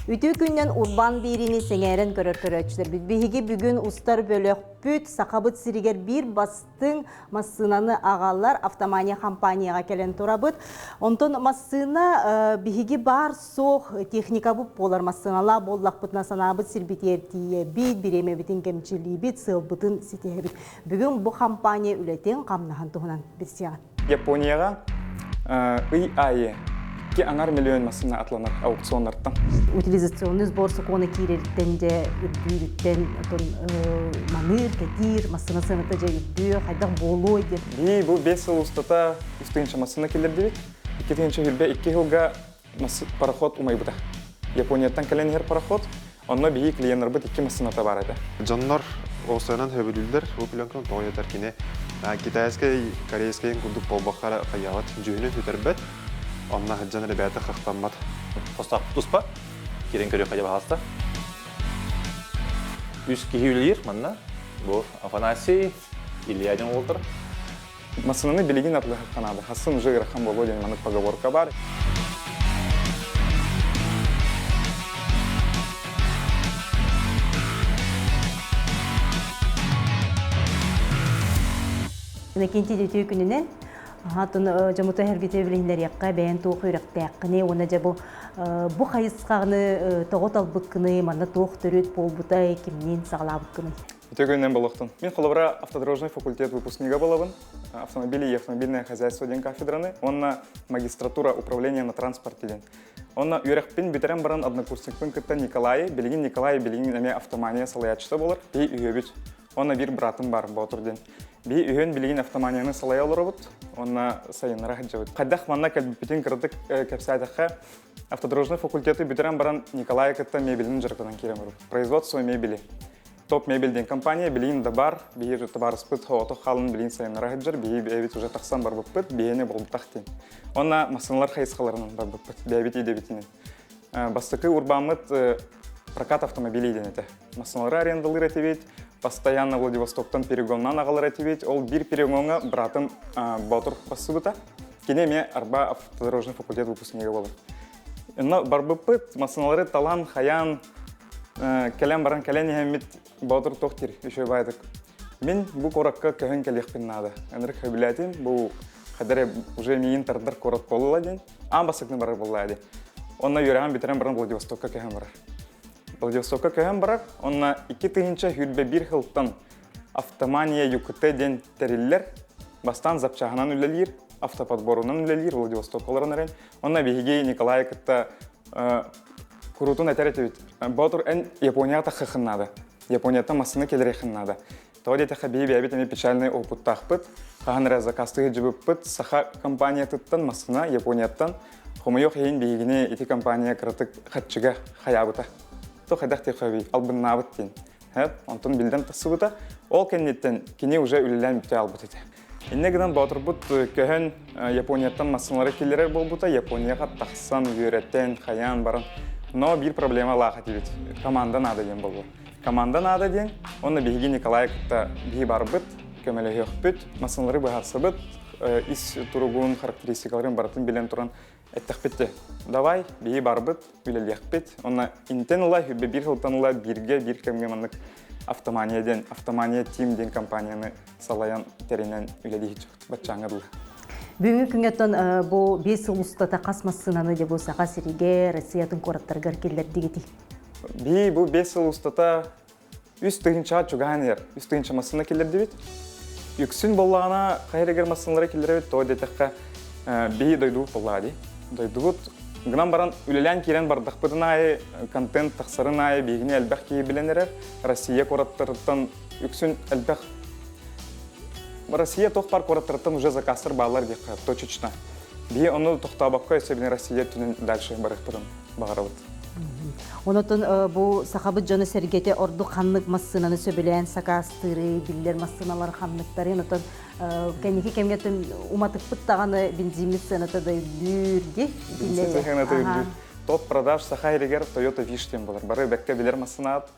Үтүө күннэн урбаан биэриини сэҥээрэн көрөр көрөөччүлэрбит. Биһиги бүгүн устар бөлөхпүт Сахабыт сиригэр биир бастыҥ массыынаны аҕалар Автомания компанияҕа кэлэн турабыт. Онтон массыына биһиги баар-суох техникабыт буолар массыыналаах буоллахпытына санаабыт сирбитигэр тиийэбит, бириэмэбитин кэмчилиибит, сыалбытын ситиһэбит. Бүгүн бу компания үлэтин, хамнаһын туһунан билсиэҕин. Японияҕа ый аайы 2,5 миллион массыына атланар аукционнартан. Утилизационный сбор сокуона киирэриттэн дьэ үрдүүрүттэн отон маныыр, кэтиир, массыына сыаната дьэ үрдүө, хайдах буолуой диэн. Би бу 5 сыл устата 3 тыһыынча массыына киллэрдибит. 2 тыһыынча хүрбэ 2 сылга пароход умайбыта. Японияттан кэлэн иһэр пароход, онно биһи клиеннарбыт икки массыыната баар этэ. Дьоннор осуонан хөбүлүүллэр, бу пленканы тоҕо диэтэр кини китайскай, корейскайын курдук буолбакка хайаабат, дьүһүнүн сүтэрбэт, онно сылдьан ребята хахтаммат. Хостаах туспа, кирен көрүөххэ баһаалыста. Үс киһи үлэлиир манна. Бу Афанасий, Илья диэн уолтар. Массыынаны билигин атылыһахха наада. Хассын уже ыарахан буолуо диэн маннык поговорка баар. Иннокентий үтүө күнүнэн Атын дьомута эргите билиһиннэриэххэ бэйэн туох үөрэхтээххиний уонна дьэ бу бу хайысханы тоҕо талбыккыный манна туох төрүт буолбутай кимниин саҕалаабыккыный Үтүө күнүнэн болуохтун. Мин холобура автодорожный факультет выпускнига буолабын. Автомобили и автомобильное хозяйство диэн кафедраны уонна магистратура управления на транспорте диэн. Онно үөрэхпин бүтэрэн баран однокурсникпын кытта Николайы, билигин Николай билигин эмиэ автомания салайааччыта буолар, биһи үһүөбүт. Онно биир братым бар, Боотур диэн. Биһи үһүөн билигин автоманияны салайа олоробут, уонна сайыннара сылдьабыт. Хайдах манна кэлбиппитин кыратык кэпсээтэххэ, автодорожный факультеты бүтэрэн баран Николайы кытта мебелин дьарыктанан киирэн барбыт. Производство мебели. Топ мебель диэн компания билигин да бар, биһиги табаарыспыт оҕото хаалан билигин сайыннара сылдьар, биһиги бэйэбит уже тахсан барбыппыт, биһиэни буолбатах диэн. Уонна массыыналар хайысхаларынан барбыппыт, бэйэбит идэбитинэн. Бастакы урбааммыт прокат автомобилей диэн этэ. Массыыналары арендалыыр этибит, постоянно Владивостоктан перегоннан аҕалар этибит. Ол биир перегоҥҥа братым Боотур бассыбыта. Кини эмиэ арба автодорожный факультет выпускнига буолар. Онно барбыппыт, массыыналары талан, хайаан, кэлэн баран кэлэн иһэммит Боотур туох диир үчүгэй баайдык. Мин бу куоракка көһөн кэлиэхпин наада. Ынырык сөбүлээтим, бу хадары уже миигин тардар куорат буолла диэн. Аан бастакыны барар буолла дии. Онно үөрэҕин бүтэрэн баран Владивостокка көһөн барар. Владивостокка көһөн барар, онно 2021 сылтан Автомания ЮКТ диэн тэриллэр. Бастаан запчаһынан үлэлиир, автоподборунан үлэлиир Владивостокка олорон эрэн. Онно биһиги Николай кытта куруутун этэр этибит. Боотур эн Японияҕа таххыххын наада. Японияттан массыына кэлэриэххин наада. Тоҕо диэтэххэ биһи бэйэбит эмиэ печальный опыттаахпыт. Хаһан эрэ заказтыы сылдьыбыппыт. Саха компаниятыттан массыына Японияттан хомойуох иһин биһигини ити компания кыратык хаччыга хайаабыта. То хайдах диэххэ албыннаабыт диэн. Онтон биллэн тахсыбыта. Ол кэнниттэн кини уже үлэлээн бүтэ албыт этэ. Инньэ гынан Боотурбут көһөн Японияттан массыыналары киллэрэр буолбута. Японияҕа тахсан, үөрэтэн, хайаан баран. Но биир проблемалаах этибит. Команда наада диэн буолла. Команда наада диэн, онно биһиги Николай кытта биһи барбыт, көмөлөһүөхпүт, массыыналары быһаарсыбыт, ис туругун, характеристикаларын барытын билэн туран эттэхпит де. Давай, биһи барбыт, үлэлиэхпит. Онно интен ыла, хүббэ биир сылтан ыла бииргэ биир кэмҥэ маннык Автомания диэн, Автомания Team диэн компанияны салайан тэринэн үлэлии баччааҥҥа дылы. Бүгүҥҥү күҥҥэ бу 5 сыл устата хас массыынаны дьэ бу Саха сиригэр, Россиятын куораттарыгар киллэрдигитий? Би бу 5 сыл устата 3 тыһыынчаҕа чугаһаан иһэр. 3 тыһыынча массыына киллэрдибит. Үксүн буоллаҕына хайа массыыналары киллэрэбит, тоҕо диэтэххэ биһи дойдубут буоллаҕа дии. Дойдубут гынан баран үлэлээн киирэн бардахпытын аайы контент тахсарын аайы биһигини элбэх киһи билэн эрэр. Россия куораттарыттан үксүн элбэх Россия туох баар куораттарыттан уже заказтар бааллар диэххэ точечно. Биһи ону тохтообокко өссө Россия өттүнэн дальше барыахпытын баҕарабыт. Онотон бу сахабыт дьоно сэргэтэ ордук ханнык массыынаны сөбүлээн сакаастыырый, биллэр массыыналар ханныктары, онотон кэнники кэмҥэ уматыкпыт даҕаны бензиммит сыаната да үрдүүр ди. Бензин сыаната үрдүүр. Топ продаж Саха иригэр Toyota Wish диэн болар. Бары бэккэ билэр массыынаат.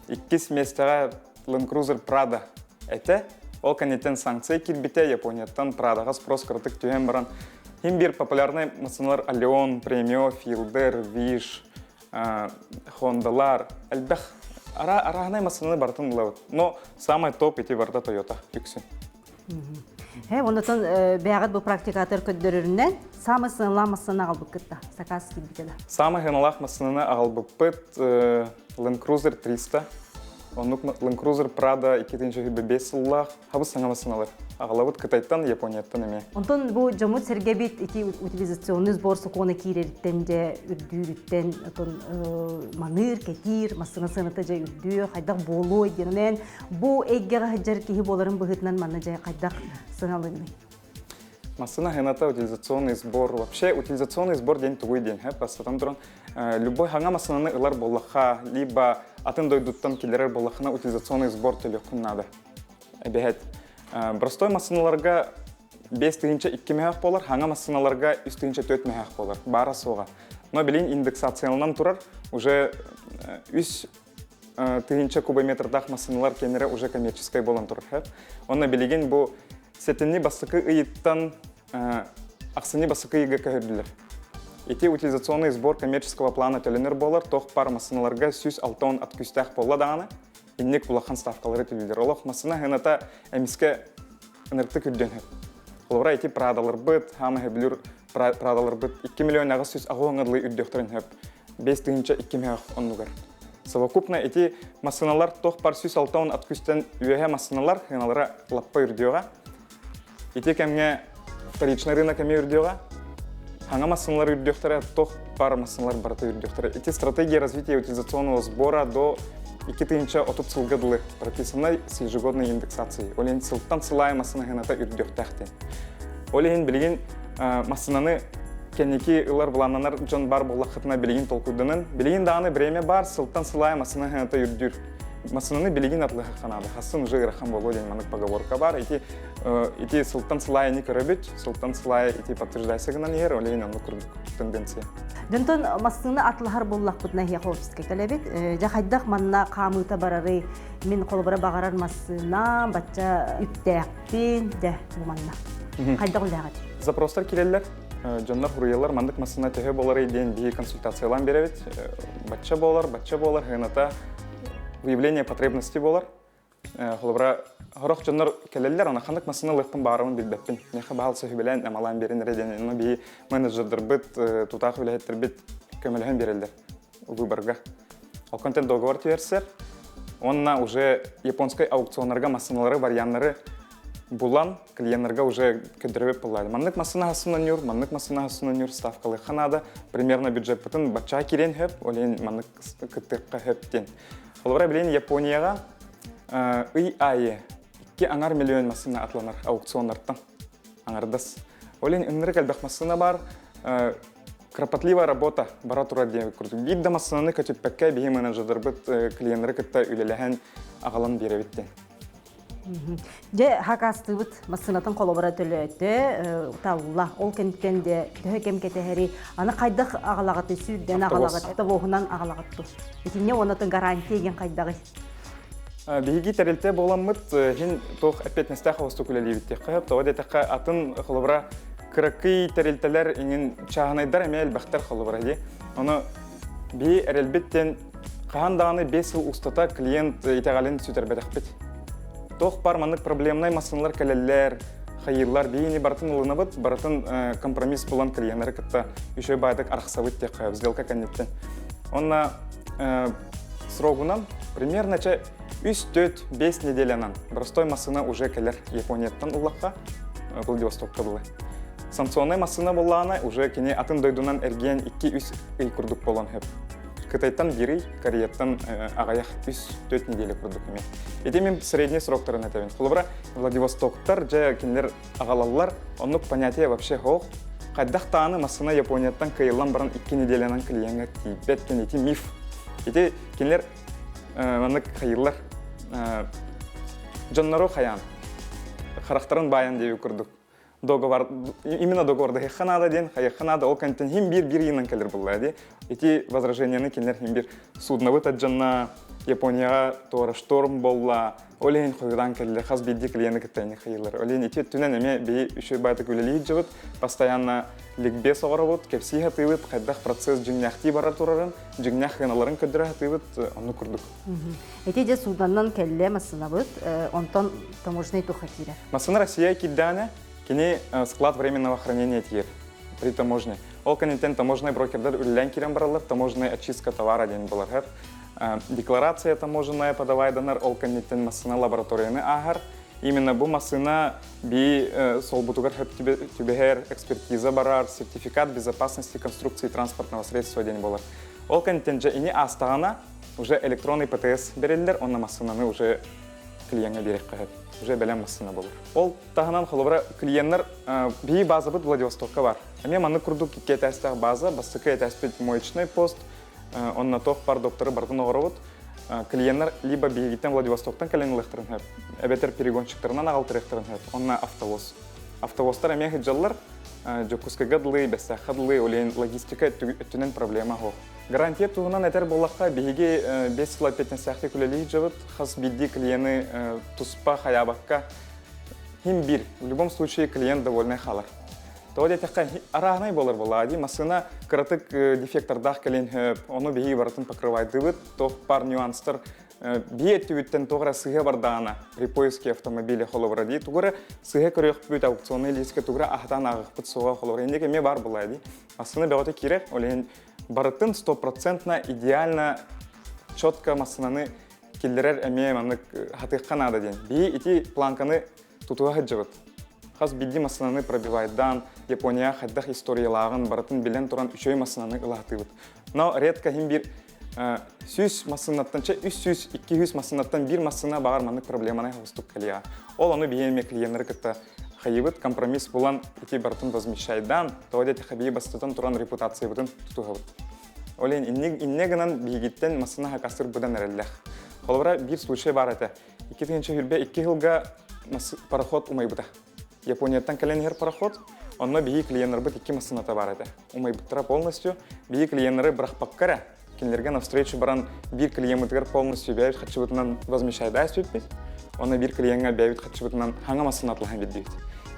Иккис миэстэҕэ Land Cruiser Prado этэ. Ол кэнниттэн санкция киирбитэ, Японияттан Прадаҕа спрос кыратык түһэн баран, хим биир популярнай массыыналар Allion, Premio, Fielder, Wish. Хондалар, элбэх арааһынай массыынаны барытын ылабыт. Но самый топ ити барыта Toyota үксүн. Э, оннотон бэйэҕит бу практикатор көрдөрөрүнэн самый сыаналаах массыына аҕалбыккыт да заказ киирбитэ да. Самый сыаналаах массыынаны аҕалбыппыт Land Cruiser 300. Оннук Land Cruiser Prado 2005 сыллаах хабыс саҥа массыыналар. Аҕалабыт Кытайтан, Японияттан эмиэ. Онтон бу дьоммут сэргэбит ити утилизационный сбор сокуона киирэриттэн дьэ үрдүүрүттэн отон маныыр, кэтиир, массыына сыаната дьэ үрдүө, хайдах буолуой диэн бу эйгэҕэ сылдьар киһи буоларын быһыытынан манна дьэ хайдах сыаналыыгыный? Массыына сыаната утилизационный сбор. Вообще утилизационный сбор диэн тугуй диэн, бастатан туран, любой хаҥа массыынаны ылар буоллахха, либо атын дойдуттан киллэрэр буоллаххына утилизационный сбор төлүөххүн наада. Эбэһэт. Простой массыыналарга 5002 мөһөөх буолар, хаҥа массыыналарга 3400 мөһөөх буолар, баара суоҕа. Но билин индексацияланан турар, уже 3000 кубометрдаах массыыналар кэннэрэ уже коммерческай буолан турар. Онно билигин бу сэтинни бастакы ыйыттан ахсынньы бастакы ыйга көһөрдүлэр. Ити утилизационный сбор коммерческого плана төлөнөр буолар, тох пар массыыналарга 160 ат күүстээх буолла даҕаны, инник улахан ставкалары төлүүлэр. Олох массыына сыаната эмискэ ыныртык үрдүөн сөп. Холобура, ити Прадаларбыт, хаама сөбүлүүр Прадаларбыт 2 миллион 800 аҕыс үрдүөхтэрин сөп. 5002 мөһөх оннугар. Совокупно ити массыыналар туох бар 160 ат күүстэн үөһэ массыыналар сыаналара лаппа үрдүөҕэ. Ити кэмҥэ вторичный рынок эмиэ үрдүөҕэ. Хаҥа массыыналар үрдүөхтэрэ, туох бар массыыналар барыта үрдүөхтэрэ. Ити стратегия развития утилизационного сбора до 2030 сылга дылы прописанной с ежегодной индексацией. Ол иһин сылтан сыл аайы массыына сыаната үрдүөхтээх диэн. Ол иһин билигин массыынаны кэнники ылар былааннанар дьон бар буоллаххытына билигин толкуйданан, билигин даҕаны время бар, сылтан сыл аайы массыына сыаната үрдүүр. Массыынаны билигин атылыһахха наада. Хассын уже ыарахан буолуо диэн маннык поговорка бар. Ити ити сылтан сыл аайы не көрөбүт, сылтан сыл аайы ити подтверждайся гынан иһэр, ол иһин оннук курдук тенденция. Дьонтон массыына атылаһар буоллахпытына эһиэхэ офиска кэлэбит. Дьэ хайдах манна хаамыыта барарый? Мин холобура баҕарар массыына, бачча үптээхпин, дьэ бу манна. Хайдах үлэҕит? Запростар киирэллэр. Дьоннор хуруйаллар маннык массыына төһө буоларый диэн биһи консультациялаан биэрэбит. Бачча буолар, бачча буолар, сыаната выявление потребности буолар. Холобура, сорох дьоннор кэлэллэр, аны ханнык массыына ылыахпын баарабын билбэппин. Миэхэ баһал сөһүбэлээн, амалаан биэрин эрэ диэн. Онно биһи менеджердарбыт, тутаах үлэһиттэрбит көмөлөһөн биэрэллэр выборга. Ол контент договор түһэрсэр. Уонна уже японскай аукционнарга массыыналары, варианнары булан клиеннарга уже көрдөрөбүт буоллаады. Маннык массыына хассынан маннык массыына хассынан ставкалыахха наада. Примерно бюджеппытын бачча киирэн хөп, ол иһин маннык кыттыахха хөп диэн. Холобура, билин Японияҕа ый аайы 2,5 миллион массыына атланар аукционнартан аҥардас. Ол иһин ынырык элбэх массыына бар, кропотливая работа бара турар диэн курдук. Биир да массыынаны көтүппэккэ биһи менеджердарбыт клиеннары кытта үлэлэһэн аҕалан биэрэбит диэн. Дьэ, хакастыыбыт массыынатын холобура төлөөтө, талла. Ол кэнниттэн де төһө кэм кэтэһэри, аны хайдах аҕалаҕыты сүүрдэн аҕалаҕыт, тавоһунан аҕалаҕыт ту. Итинне онотун гарантия деген хайдаҕый? Биһиги тэрилтэ буоламмыт хин туох эппиэтинэстээх оҕустук үлэлиибит диэххэ сөп. Тоҕо диэтэххэ атын холобура кыракый тэрилтэлэр иҥин чааһынайдар эмиэ элбэхтэр холобура дии. Ону биһи эрэлбит диэн хаһан даҕаны 5 сыл устата клиент итэҕэлин сүтэрбэтэхпит. Туох бар маннык проблемнай массыыналар кэлэллэр, хайыыллар, биһини барытын ылынабыт, барытын компромисс булан клиеннары кытта үчүгэй баайдык арахсабыт диэххэ сделка кэнниттэн. Онно срогунан примерно чэ 3-4-5 неделянан простой массыына уже кэлэр Японияттан ыллахха Владивостокка дылы. Санкционнай массыына буоллаҕына уже кини атын дойдунан эргийэн 2-3 ый курдук буолан сөп. Кытайтан биир ый, Кореяттан аҕыйах 3-4 неделя курдук эмиэ. Ити мин средний сроктарын этэбин. Холобура, Владивостоктар дьэ кинилэр аҕалаллар, оннук понятие вообще суох. Хайдах даҕаны массыына Японияттан кыайыллан баран 2 неделянан клиеҥҥа тиийбэт диэн ити миф. Ити кинилэр маннык хайыыллар. Дьоннору хайаан, харахтарын баайан диэбит курдук. Договор, именно договордаһыахха наада диэн, хайыахха наада, ол кэнниттэн хим биир биир ыйынан кэлэр булла дии. Ити возражениены кинилэр хим биир суднобыт дьонно Японияҕа туора шторм буолла, ол иһин хойутаан кэллэ, хас биирдии клиены кытта инник хайыылар. Ол иһин ити өттүнэн эмиэ биһи үчүгэй баайтык үлэлии сылдьабыт, постоянно ликбез оҕоробут, кэпсии сатыыбыт, хайдах процесс дьиҥнээхтии барар турарын, дьиҥнээх сыаналарын көрдөрө сатыыбыт, оннук курдук. Ити дьэ сууданнан кэллэ массыынабыт, онтон таможенный туха киирэр. Массыына Россия киирдэҕинэ, кини склад временного хранения тиийэр при таможне. Ол кэнниттэн таможенный брокердар үлэлээн киирэн бараллар, таможенная очистка товара диэн буолар. Декларация таможенная подавайданар, ол кэнниттэн массыына лабораторияны ааһар. Именно бу массыына би солбутугар хөп түбэһэр, экспертиза барар, сертификат безопасности конструкции транспортного средства диэн буолар. Ол кэнниттэн дьэ ини аастаҕына уже электронный ПТС бэриллэр, онно массыынаны уже клиеҥҥа биэриэххэ сөп. Уже бэлэм массыына буолар. Ол таһынан холобура клиеннэр биһи базабыт Владивостокка бар. Эмиэ маннык курдук икки этээстээх база, бастакы этээспит моечный пост, онно туох бар докторы барытын оҕоробут. Клиеннэр либо биһигиттэн Владивостоктан кэлэн ылыахтарын сөп, эбэтэр перегонщиктарынан аҕалтарыахтарын сөп. Онно автовоз. Автовозтар эмиэ сылдьаллар, Дьокуускайга дылы, Бэстээххэ дылы, ол иһин логистика өттүнэн проблема суох. Гарантия туһунан этэр буоллахха, биһиги 5 сыл эппиэтинэстээхтик үлэлии сылдьабыт. Хас биирдии клиены туспа хайаабакка хим биир. В любом случае клиент довольный хаалар. Тоҕо диэтэххэ, арааһынай буолар буоллаҕа дии. Массыына кыратык дефектордаах кэлин сөп, ону биһиги барытын покрывайдыыбыт. Туох баар нюанстар бии өттүбүттэн туох эрэ сыыһа бардаҕына при поиске автомобиля холобура дии тугу эрэ сыыһа көрүөхпүт аукционный лиискэ тугу эрэ аһатан ааҕыахпыт суоҕа холобура инник эмиэ баар буоллаҕа дии. Массыына бөҕөтө киирэр, ол иһин барытын стопроцентно идеально четко массыынаны киллэрэр эмиэ маннык хатыахха наада диэн. Биһи ити планканы тутуһа сылдьыбыт. Хас биирдии массыынаны пробивайдаан, Япония хайдах историялааҕын барытын билэн туран үчүгэй массыынаны ылаатыыбыт. Но редко иһин биир 100 массыынаттан чэ 300-200 массыынаттан биир массыына баҕар маннык проблеманы хостук кэлиэҕэ. Ол ону биһи эмиэ клиеннары кытта хайыбыт компромисс булан ити барытын возмещайдаан, тоҕо диэтэххэ биһи бастатан туран репутациябытын тутуһабыт. Ол иһин инньэ гынан биһигиттэн массыына хакастыр быдан эрэллэх. Холобура, биир случай баар этэ. 2022 сылга пароход умайбыта. Японияттан кэлэн иһэр пароход, онно биһиги клиеннарбыт икки массыыната баар этэ. Умайбыттара полностью. Биһиги клиеннары бырахпакка эрэ, кинилэргэ навстречу баран биир клиеммытыгар полностью бэйэбит харчыбытынан возмещайдаа сүппүт. Онно биир клиеҥҥа бэйэбит харчыбытынан хаҥа массыына атылаһан биэрдибит.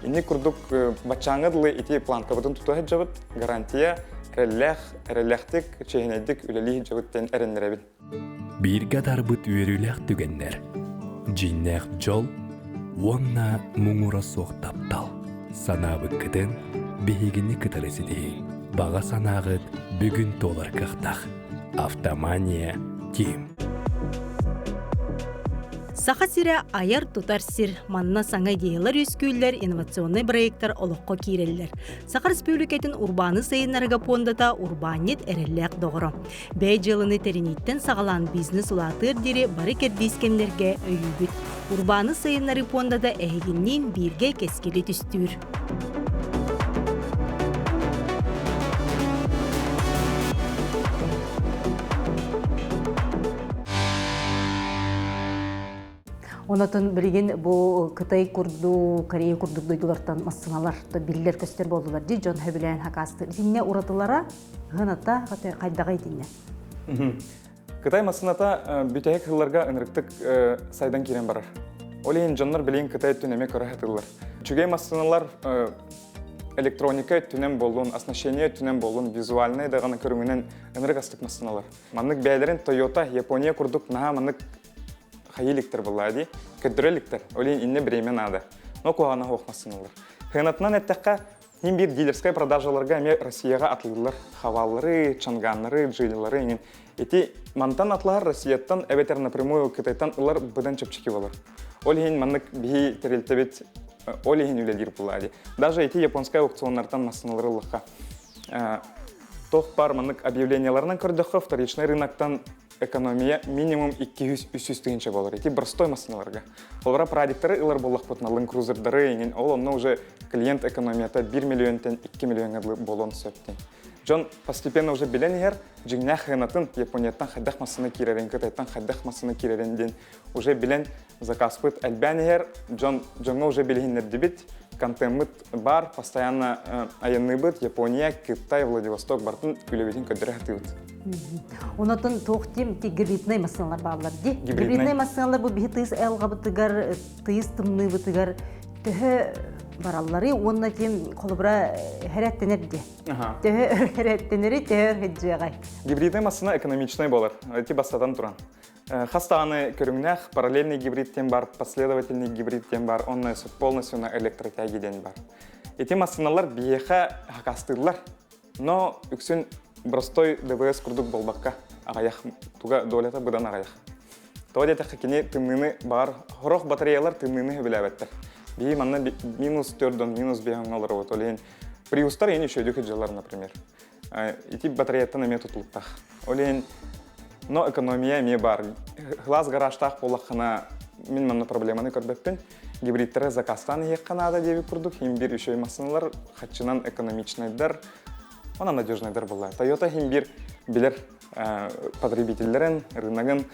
Инник курдук баччааҥҥа дылы ити планкабытын тута сылдьабыт, гарантия, эрэллээх, эрэллээхтик, чиэһинэйдик үлэлии сылдьабыт диэн эрэннэрэбин. Бииргэ атаарбыт үөрүүлээх түгэннэр, дьиҥнээх дьол уонна муҥура суох таптал. Санаабыккытын биһигини кытары ситиһиҥ. Баҕа санааҕыт бүгүн туолар кыахтаах. Автомания Тим. Саха сирэ айар-тутар сир. Манна саҥа идеялар үөскүүллэр, инновационнай проектар олоххо киирэллэр. Саха Республикатын урбааны сайыннарыга пуондата урбаанньыт эрэллээх доҕоро. Бэйэ дьыаланы тэринииттэн саҕалаан бизнес улаатыар диэри бары кэрдиис кэмнэргэ өйүүбүт. Урбааны сайыннарыы пуондата эһигинниин бииргэ кэскили түстүүр. Онотон билигин бу Кытай курдук, Корея курдук дойдулартан массыыналар биллэр-көстөр буоллулар дии дьон сөбүлээн хакаастыыр. Итиннэ уратылара Ыһыната хайдаҕа итиннэ? Кытай массыыната бүтэһик сылларга ынырыктык сайдан киирэн барар. Ол иһин дьоннор билигин Кытай өттүн эмиэ көрө сатыыллар. Үчүгэй массыыналар электроника өттүнэн буоллун, оснащение өттүнэн буоллун, визуальнай даҕаны көрүҥүнэн ынырык астык массыыналар. Маннык бэйэлэрин Toyota, Япония курдук наһаа маннык хайыы иликтэр буоллаа дии, көрдөрө иликтэр. Ол иһин иннэ бириэмэ наада. Но куһаҕана суох массыыналар. Сыанатынан эттэххэ, Син биир дилерскай продажаларга эмиэ Россияҕа атылыыллар хаваллары, чанганнары, джилилары иҥин. Ити мантан атлаһар Россияттан эбэтэр напрямую Кытайтан ылар быдан чэпчэки болар. Ол иһин маннык биһи тэрилтэбит ол иһин үлэлиир буолаа дии. Даже ити японскай аукционнартан массыыналары ыллахха туох баар маннык объявленияларынан көрдөххө вторичный рыноктан экономия минимум 200-300 тыһыынча буолар. Ити простой массыыналарга. Холобура, прадиктары ылар буоллахпытына, Land Cruiser'дары иҥин, ол онно уже клиент экономията 1 миллионтан 2 миллионга дылы буолуон сөп диэн. Дьон постепенно уже билэн иһэр, дьиҥнээх сыанатын Японияттан хайдах массыына киирэрин, Кытайтан хайдах массыына киирэрин диэн уже билэн заказпыт элбээн иһэр, дьон дьоҥҥо уже билиһиннэрдибит. Контеммыт бар, постоянно айанныыбыт, Япония, Китай, Владивосток бартын үлэбитин көрдөрө сатыыбыт. Онотон туох тим ти гибридный массыналар бааллар ди. Гибридный массыналар бу биһи тыйыс айылҕабытыгар, тыйыс тымныыбытыгар төһө бараллары уонна тим холобура хэрээттэнэр ди. Төһө хэрэттэнэри, төһө хыддьыаҕай. Гибридный массына экономичный болар. Эти бастатан туран. Хас даҕаны көрүҥнээх параллельный гибрид диэн бар, последовательный гибрид диэн бар, онно полностью на электротяги диэн бар. Ити массыналар биһиэхэ хакастыыллар. Но үксүн простой ДВС курдук буолбакка аҕыйах туга долята быдан аҕыйах. Тоҕо диэтэххэ кини тымныыны баҕар хорох батареялар тымныыны сөбүлээбэттэр. Биһи манна минус төрдөн минус биэһиҥҥэ олоробут. Ол иһин Приустар иһин үчүгэйдик сылдьаллар, например. Ити батареяттан эмиэ тутулуктаах. Ол иһин, но экономия эмиэ баар. Глаз гаражтаах буоллаххына, мин манна проблеманы көрбөппүн. Гибридтары заказтаан иһиэххэ наада диэбит курдук, иһин биир үчүгэй массыыналар, хаччынан экономичнайдар, онон надежнайдар буолла. Toyota иһин биир билэр потребителлэрин, рыногын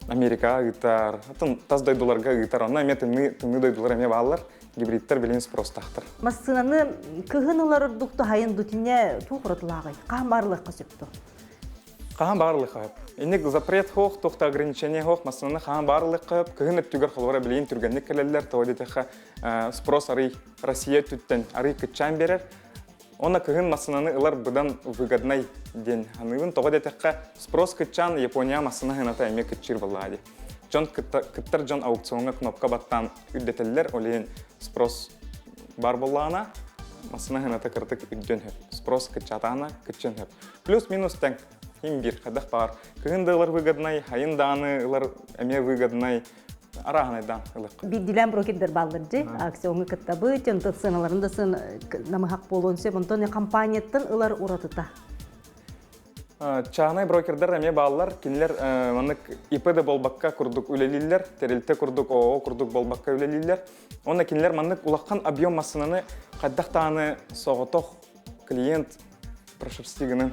Америкаҕа ыытар, атын тас дойдуларга ыытар. Онно эмиэ тымныы, тымныы дойдулар эмиэ бааллар. Гибридтэр билигин спростаахтар. Массыынаны кыһын ылар ордук туһайын дутине туох уратылааҕый? Хаһан баарлыахха сөп дуо? Хаһан баарлыахха сөп. Инник запрет хоох, туох да ограничение хоох, массыынаны хаһан баарлыахха сөп. Кыһын өттүгэр холобура билигин түргэнник кэлэллэр, тоҕо диэтэххэ спрос арый Россия өттүттэн арый кыччаан биэрэр. Уонна кыһын массыынаны ылар быдан выгоднай диэн саныыбын. Тоҕо диэтэххэ, спрос кыччаан Япония массыына сыаната эмиэ кыччыыр буоллаҕа дии. Дьон кыттар дьон аукциоҥҥа кнопка баттаан үрдэтэллэр, ол иһин спрос бар буоллаҕына, массыына сыаната кыратык үрдүөн сөп. Спрос кыччаатаҕына кыччыан сөп. Плюс-минус тэҥ. Хим биир хайдах баар. Кыһын да ылар выгоднай, хайын даҕаны ылар эмиэ выгоднай. Арааһынайдаан ылыахха. Биирдиилээн брокердэр бааллар дии. Акционҥа кыттабыт, онтон сыаналарын да сын намыһах буолуон сөп. Онтон компанияттан ылар уратыта. Чааһынай брокердар эмиэ бааллар. Кинилэр маннык ИП да буолбакка курдук үлэлииллэр, тэрилтэ курдук, ООО курдук буолбакка үлэлииллэр. Уонна кинилэр маннык улахан объем массыынаны хайдах даҕаны соҕотох клиент прошерсти гынан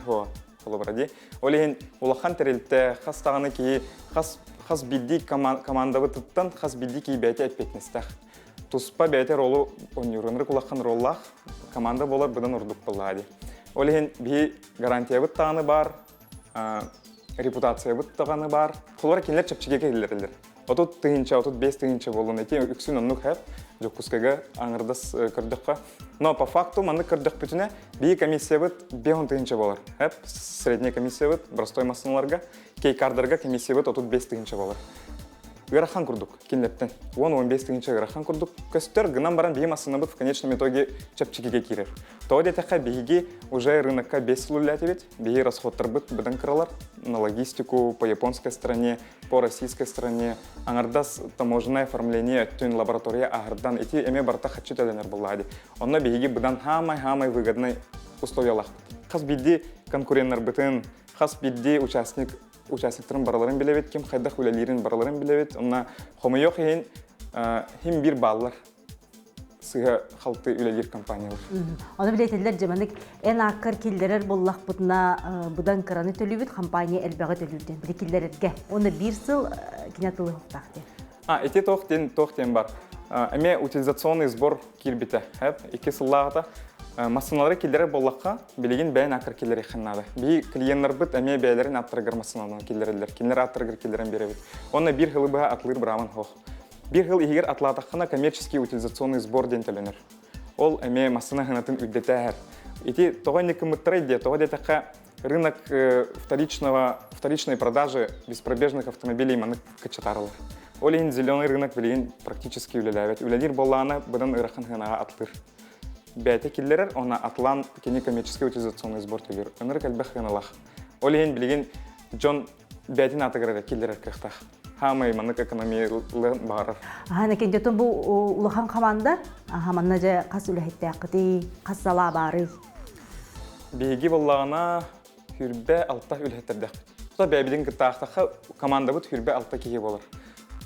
холобура дии. Ол иһин улахан тэрилтэ хас даҕаны киһи хас хас биирдии командабытыттан хас биирдии киһи бэйэтэ эппиэтинэстээх. Туспа бэйэтэ ролу оонньуур. Ынырык улахан роллаах команда буолар быдан ордук буоллаҕа дии. Ол иһин биһи гарантиябыт даҕаны баар, репутациябыт даҕаны баар. Холобура кинилэр чэпчэкигэ киллэрэллэр. 30 тыһыынча, 35 тыһыынча буоллун ити үксүн оннук хэп Дьокуускайга аҥардас көрдөххө. Но по факту маннык көрдөхпүтүнэ биһи комиссиябыт 5 тыһыынча буолар. Хэп средняя комиссиябыт простой массыналарга, кейкардарга комиссиябыт 35 тыһыынча буолар. Ыарахан курдук кинилэртэн 10-15 тыһыынча ыарахан курдук көстөр, гынан баран биһи массыынабыт в конечном итоге чэпчэкигэ киирэр. Тоҕо диэтэххэ биһиги уже рынокка 5 сыл үлэлээтибит, биһи расходтарбыт быдан кыралар на логистику по японской стране, по российской стране аҥардас таможенное оформление өттүн лаборатория аһардан ити эмиэ барыта хаччы төлөнөр буоллаҕа дии. Онно биһиги быдан хаамай-хаамай выгодный условиялаахпыт. Хас биирдии конкуреннарбытын, хас биирдии участник участниктарын барыларын билэбит, ким хайдах үлэлиирин барыларын билэбит. Онно хомойуох иһин хим биир бааллар сыыһа халты үлэлиир компаниялар. Ону билетеллер дьэ эн ааккар киллэрэр буоллахпытына быдан кыраны төлүүбүт компания элбэҕи төлүүрдэн били киллэрэргэ. Уонна биир сыл кине тылыһыктаах диэн. А, ити туох диэн туох диэн бар. Эмиэ утилизационный сбор киирбитэ. Хэп, 2 сыллааҕыта массыналары киллэрэр буоллахха, билигин бэйэн ааккар киллэриэххин наада. Биһи клиеннарбыт эмиэ бэйэлэрин ааттарыгар массыналарын киллэрэллэр. Кинилэр ааттарыгар киллэрэн биэрэбит. Онно биир сылы быһа атылыыр быраабын суох. Биир сыл иһигэр атлаатаххына коммерческий утилизационный сбор диэн төлөнөр. Ол эмиэ массыына сыанатын үрдэтээһэр. Ити тоҕо инник кыммыттарай диэ, тоҕо диэтэххэ рынок вторичного, вторичной продажи беспробежных автомобилей маннык кыччатаарылар. Ол иһин зеленый рынок билигин практически үлэлээбэт. Үлэлиир буоллаҕына быдан ыарахан сыанаҕа атылыр. Бэйэтэ киллэрэр, уонна атлан кини коммерческий утилизационный сбор төлүүр. Ынырык элбэх сыаналаах. Ол иһин билигин дьон бэйэтин аатыгар эрэ киллэрэр кыахтаах. Хаамай маннык экономиялыан баҕарар. Аха, кенжетон бу улахан команда, аха, манна же хас үлэһиттээххитий, хас салаа баарый? Биһиги буоллаҕына 26 үлэһиттэрдээхпит. Тута бэйэбитин кыттаахтахха командабыт 26 киһи буолар.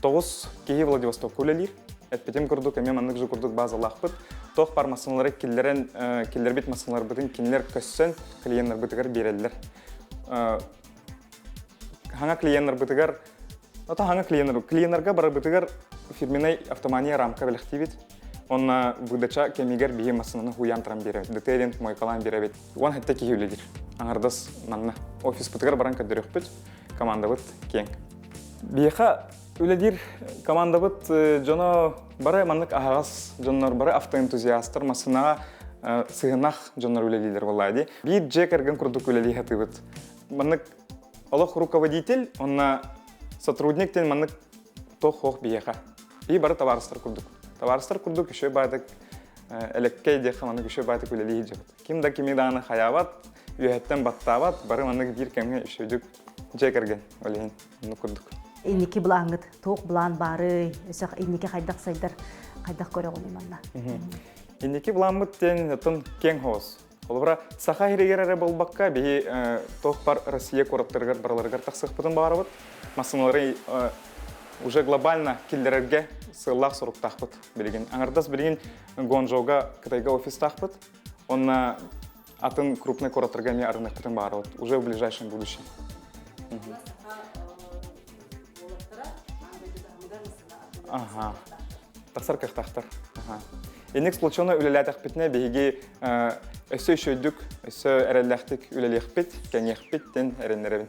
9 киһи Владивостокка үлэлиир. Эппитим курдук, эмиэ маннык же курдук базалаахпыт. Туох бар массыыналары киллэрэн, киллэрбит массыыналарбытын кинилэр көссөн клиеннарбытыгар биэрэллэр. Хаҥа клиеннарбытыгар, ото хаҥа клиеннар, клиеннарга барарбытыгар фирменный автомания рамка бэлэхтиибит. Онна выдача кэмигэр биһи массыынаны хуйан туран биэрэбит. ДТ диэн мойкалаан биэрэбит. 17 киһи үлэлиир. Аҥардас манна офиспытыгар баран көрдөрүөхпүт. Командабыт киэҥ. Биһиэхэ үлэлиир командабыт дьоно бары маннык аһаҕас дьоннор, бары автоэнтузиастар, массыынаҕа сыһынах дьоннор үлэлииллэр буоллаа дии. Биир дьиэ кэргэн курдук үлэлии сатыыбыт. Маннык олох руководитель, онна сотрудник диэн маннык туох-хуох биһиэхэ. И бары табаарыстар курдук. Табаарыстар курдук еще баатык элеккэй диэххэ маннык еще баатык үлэлии сылдьабыт. Ким да кими даҕаны хайаабат, үөһэттэн баттаабат, бары маннык биир кэмҥэ үчүгэйдик дьиэ кэргэн ол иһин оннук курдук. Инники былааҥҥыт туох былаан баарый? Өсөх инники хайдах сайдар, хайдах көрөҕүнүй манна? Инники былааммыт диэн оттон киэҥ хоос. Холобура, Саха сиригэр эрэ буолбакка, биһи туох бар Россия куораттарыгар барыларыгар тахсыахпытын баҕарабыт. Массыыналары уже глобально киллэрэргэ сыаллаах соруктаахпыт билигин. Аҥардас билигин Гуанчжоуга Кытайга офистаахпыт. Онно атын крупный куораттарга эмиэ арыныахпытын баҕарабыт. Уже в ближайшем будущем. Ага. Тахсар кыахтаахтар. Ага. Инник сплоченно үлэлээтэхпитинэ биһиги өссө үчүгэйдик, өссө эрэллээхтик үлэлиэхпит, кэҥиэхпит диэн эрэннэрэбин.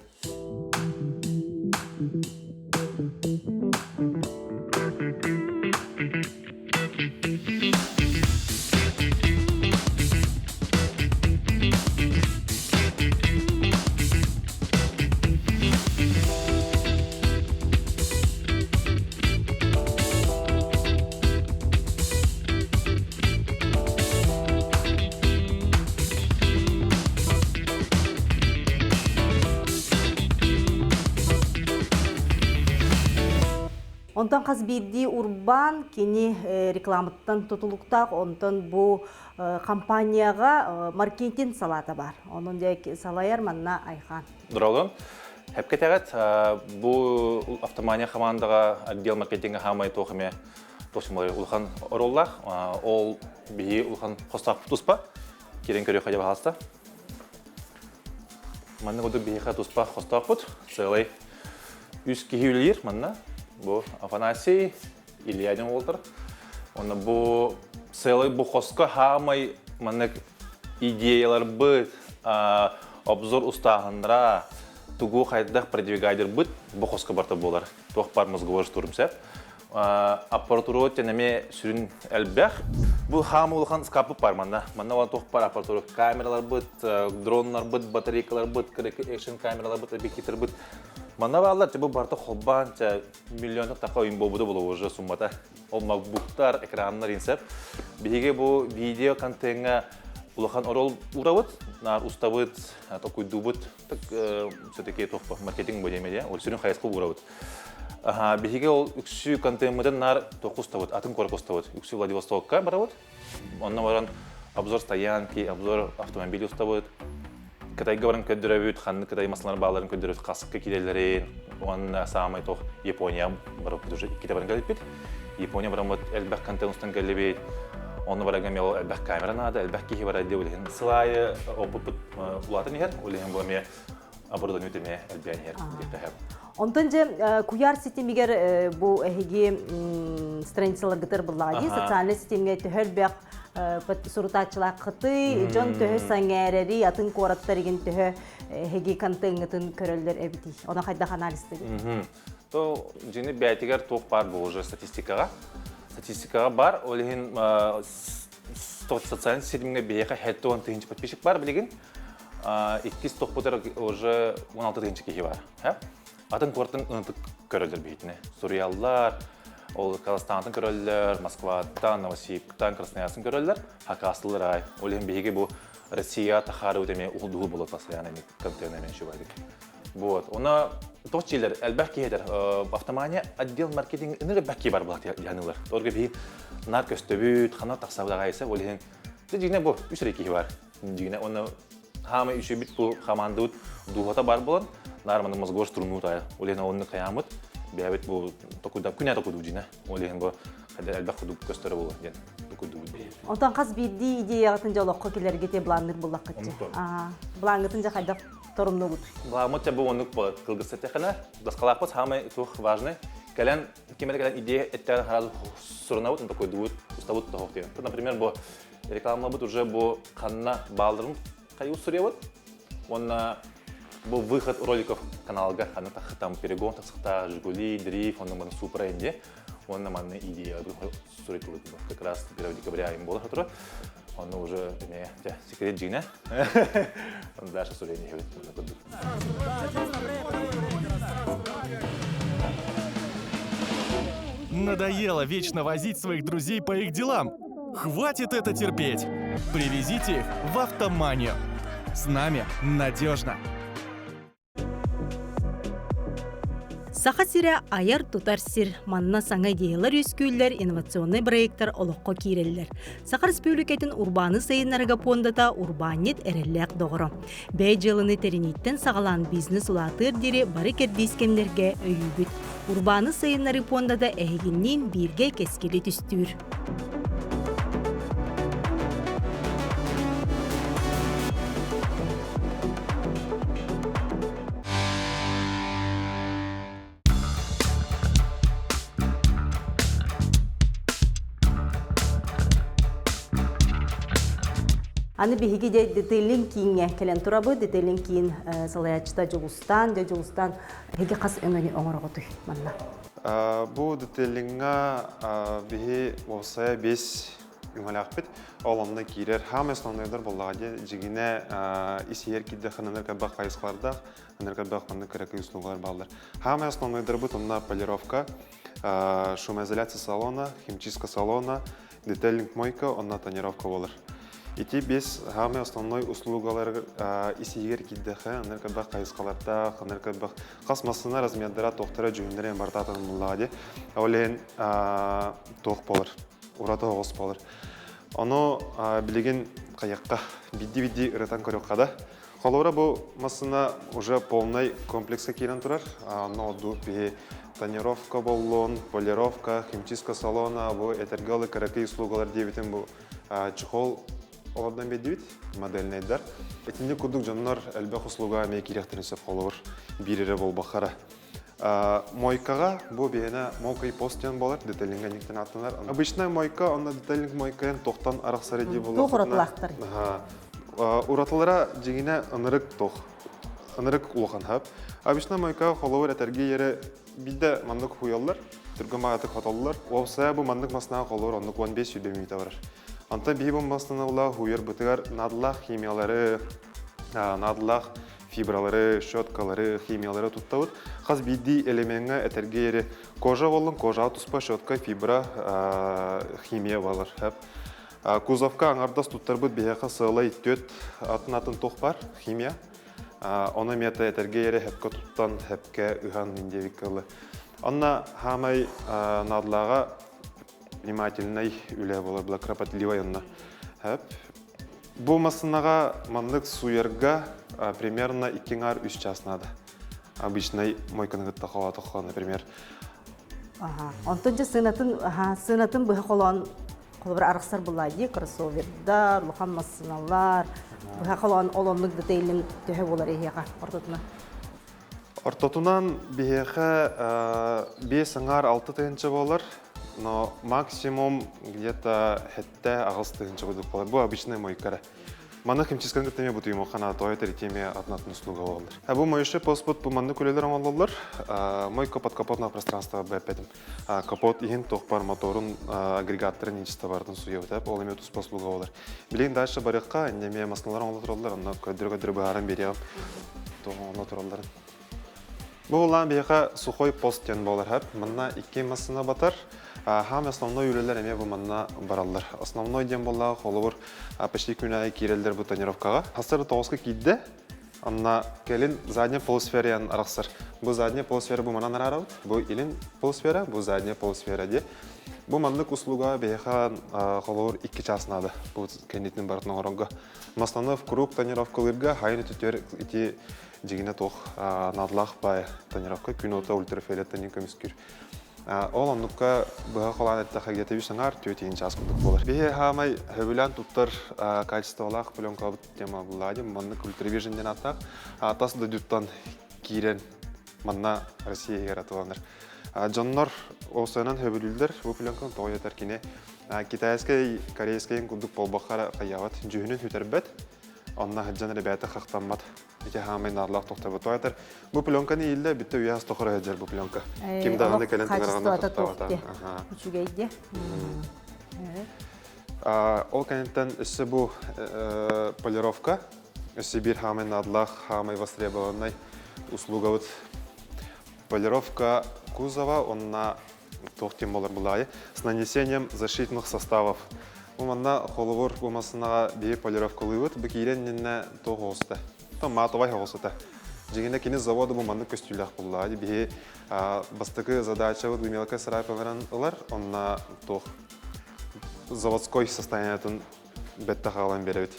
Онтон хас биирдии урбаан кини рекламаттан тутулуктаах, онтон бу компанияҕа маркетинг салаата баар. Онон дьэ салайар манна Айхан. Дорогон. Хэпкэтэҕит бу автомания хамаандаҕа отдел маркетинга хаамай туох эмэ туох улахан оруоллаах. Ол биһи улахан хостоох туспа. Кирен көрүөххэ дьэ Манна курдук биһиэхэ туспа хостоохпут. Сыалай үс киһи үлэлиир манна. Бу Афанасий, Илья диэн уолтар. Онно бу сыалай бу хоско хаамай маннык идеяларбыт, обзор устааһыннара, тугу хайдах продвигайдырбыт бу хоско барта буолар. Туох бар мозговой штурм сеп. Аппаратура эмиэ сүрүн элбэх. Бу хаам улахан скапы бар манна. Манна ол туох бар аппаратура камераларбыт, дроннарбыт, батарейкаларбыт, экшн камераларбыт, объективтербыт. Манна бааллар, бу барта холбаан миллиондук тақа ойын болбута болу уже суммата. Ол макбуктар, экраннар инсеп. Биһиги бу видео контеҥҥа улахан орол урабыт, наар устабыт, токуйдуубут, так все-таки туох маркетинг бу диэмэ ол сүрүн хайысха уурабыт. Биһиги ол үксү контеммытын наар туохку устабыт, атын куоракка устабыт. Үксү Владивостокка барабыт. Онно баран обзор стоянки, обзор автомобиль устабыт. Кытайга баран көрдөрөбүт, ханнык Кытай массалар бааларын көрдөрөбүт, хаска киирэллэрин, уонна саамай туох Япония барыппыт уже иккитэ баран кэлбиппит. Япония бараммыт элбэх контент устан кэллибит. Онно барарга эмиэ элбэх камера наада, элбэх киһи барар диye ол иһин сыл аайы опыппыт улаатан иһэр, ол иһин бу эмиэ оборудование эмиэ элбээн иһэр диэххэ Онтон дьэ куйаар ситимигэр бу эһиги страницаларгытыр буллаҕа дии социальнай ситимҥэ төһө элбэх сурутааччылааххытый, дьон төһө сэҥээрэри, атын куораттар игин төһө эһиги контеҥҥытын көрөллөр эбитий? Ону хайдах анализтыгыт? То дьини бээтигэр туох баар бу уже статистикаҕа. Статистикаҕа бар, ол иһин социальный ситимҥэ биһиэхэ 70 тыһыынча подписчик бар билигин. Иккис тохпутар уже 16 тыһыынча киһи бар. Атын куораттан ынтык көрөллөр биһитини. Суруйаллар, ол Казахстантан көрөллөр, Москваттан, Новосибирсктан, Красноярскан көрөллөр, хакастылар ай. Ол иһин биһиги бу Россия тахаарыбыт эмиэ уһулдуһу болот постоянно эми контент эми шубайдык. Вот. Она тоқ чилер элбэх киһи автомания отдел маркетинг ыныр элбэх киһи бар булат яһанылар. Торга биһи нар көстөбүт, хана тахсабыт ағайса, ол иһин дьигинэ бу үс эрэ киһи бар. Дьигинэ онно хаамай үчүбүт бу хамаандыбыт дууһата бар буолан, нар маны мозгор турунуу тая. Ол иһин онны каямыт, бэйэбит бу токуйда күнэ токуйду дьинэ. Ол иһин бу элбэх кудук көстөрө буолуо диэн токуйдубут биһи. Онтон хас биирдии идеяҕытын дьэ олоххо киллэргите былаанныыр буллаххыт дьэ. Былааҥҥытын дьэ хайдах торумнугут? Былааммыт дьэ бу оннук кылгас эттэххинэ, доскалаахпыт саамай туох важный. Кэлэн, ким эрэ кэлэн идея эттэҕин сразу сурунабыт, такойдубут, устабыт тоһох диэн. Например, бу рекламалабыт уже бу ханна баалларын хайы суруйабыт. Уонна бу выход роликов каналга ханна там перегон тахсыхта Жигули, Дрифт, онно маны Супра инде. Уонна манны идея суруйтылык как раз 1 декабря им было турар. Онно уже эмиэ секрет дьиҥэ. Дальше суруйан иһэбит. Надоело вечно возить своих друзей по их делам. Хватит это терпеть! Привезите их в Автоманию. С нами надежно. Саха сирэ айар-тутар сир. Манна саҥа идеялар үөскүүллэр, инновационнай проектар олоххо киирэллэр. Саха Республикатын урбааны сайыннарыга пуондата урбаанньыт эрэллээх доҕоро. Бэйэ дьыаланы тэринииттэн саҕалаан бизнес улаатыар диэри бары кэрдиис кэмнэргэ өйүүбүт. Урбааны сайыннарыы пуондата эһигинниин бииргэ кэскили түстүүр. Аны биһиги дьэ детейлинг кииҥҥэ кэлэн турабыт. Детейлинг киин салайааччыта Дьулустаан. Дьэ Дьулустаан, эһиги хас өҥөнү оҥороҕутуй манна? Бу детейлиҥҥа биһи уопсайа 5 үҥэлээхпит. Ол онно киирэр хаамай основнойдар буоллаҕа дии. Дьигинэ ис-иһэр киирдэххэ нанар кэлбэх хайысхалардаах, нанар кэлбэх маннык кыракый услугалар бааллар. Хаамай основнойдарбыт онно полировка, шумоизоляция салона, химчистка салона, детейлинг мойка, онно тонировка буолар. Ити бес хаамай основной услугалар ис-иһигэр киирдэххэ, анар кэлбэх хайысхалардаах, анар кэлбэх хас массыына размердара, туохтара, дьүһүннэрэ барыта атыныллаҕа дии. Ол иһин туох буолар, ураты оҕус буолар. Ону билигин хайыахха бидди-бидди ырытан көрүөххэ да. Холобура бу массыына уже полный комплекска киирэн турар. Онно ордук биһи тонировка боллун, полировка, химчистка салона, бу этэргэ ылы кыракый услугалар диэбитим бу чехол олордон биэрдибит модельнайдар. Итинник курдук дьоннор элбэх услуга эмиэ киириэхтэрин сөп холобур биир эрэ буолбаххара. Мойкаҕа бу биһиэнэ мокрый пост диэн буолар, детейлинг никтэн ааттанар. Обычная мойка, онно детейлинг мойка тохтон арахсар дии буолар. Туох уратылаахтар? Уратылара дьиҥинэ ынырык тох. Ынырык улахан хап. Обычная мойка холобур этэргэ ерэ биирдэ маннык хуйаллар, түргэн баҕатык хотоллор. Уопсайа бу маннык маснаах холобур оннук 15 сүүрбэ мүнүүтэ барар. Онтон биһи бу маслана хуйарбытыгар наадалаах химиялары, наадалаах фибралары, щеткалары, химиялары туттабыт. Хас биирдии элемеҥҥэ этэргэ ери кожа боллун, кожаҕа туспа щетка, фибра, химия балар. Кузовка аҥардас туттарбыт биһиэхэ сыалай түөт атын-атын туох бар, химия. Ону эмиэ этэргэ ери хэпкэ туттан, хэпкэ ыһан индиэбиккэ ылы. Онно хаамай наадалааҕа внимательнай үлэ буолар, была кропотливай онно. Бу массынаҕа маннык сууйарга примерно 2-3 час надо. Обычный мойканы кытта холоотоххо, например. Ага. Онтон дьэ сыанатын, аха, сыанатын быһа холоон холобур арахсар булаа дии кроссовердар, улахан массыналар, быһа холоон ол оннук детейлин төһө буолар эһиэхэ ортотунан? Ортотунан биһиэхэ 5,5-6 тыһыынча буолар, но максимум где-то 7-8 тыһыынча курдук буолар. Бу обычный мойка эрэ. Манна химчистканы кытта эмиэ бутуйумуохха наада, тоҕо этэр ити атын-атын услуга буолаллар. Бу моющий постпут бу маннык үлэлэр оҥоллоллор. Мойка подкапотного пространства бэппэтим. Капот иһин туох бар моторун агрегаттарын нечисто бардын суйабыт, ол эмиэ туспа услуга буолар. Билигин дальше барыахха, инньэ эмиэ массыналар оҥоло тураллар, онно көрдөрө-көрдөрө быһааран биэриэҕим. Туох оҥоло туралларын. Бу булаан биһиэхэ сухой пост диэн буолар хап. Манна икки массыына батар. Хаам основной үлэлэр эмиэ бу манна бараллар. Основной диэн буоллаҕа холобур почти күн аайы киирэллэр бу тонировкаҕа. Хастар тоҕуска киирдэ. Онно кэлин задняя полусфера арахсар. Бу задняя полусфера бу манан араарабыт. Бу илин полусфера, бу задняя полусфера диye. Бу маннык услуга биһиэхэ холобур 2 час надо. Бу кэннитин барытын оҥорорго. Масланы в круг тонировкалыырга хайын өтүтүөр ити дьигинэ туох наадалаах баай тонировка күн уота ультрафиолеттан көмүскүүр. Ол оннукка быһа холоон эттэххэ где-то үс аҥаар түөрт иин чаас курдук буолар. Биһи хаамай сөбүлээн туттар качестволаах пленкабыт тема булла маннык ультравижн диэн ааттаах. Тас дойдуттан киирэн манна Россия иһигэр атыланар. Дьоннор осынан хөбүлүүллэр бу пленканы тоҕо этэр кини китайскай, корейскай курдук болбоххара хайаабат, дьүһүнүн сүтэрбэт, онно сылдьан ребята хахтаммат. Ити хаамай наадалаах тохтобут. Тоҕо бу пленканы ииллэ бүтэ үйээс тохоро сылдьар бу пленка. Ким даҕаны кэлэн тыҥыраҕына тохтообото. Үчүгэйде. Ол кэнниттэн өссө бу полировка, өссө биир хаамай наадалаах, хаамай востребованный услугабыт. Полировка кузова, онна туох тем болар булаайы, с нанесением защитных составов. Бу манна холобур бу массынаҕа биһи полировкалыыбыт, бу киирэн иннинэ туох оҕуста? Матовай оҕусута. Дьиҥинэ кини завода бу маннык көстүүлээх буллаа. Биһи бастакы задачабыт мелкая царапиналарын ылар, онна туох заводской состояниетын бэтте хаалан беребит.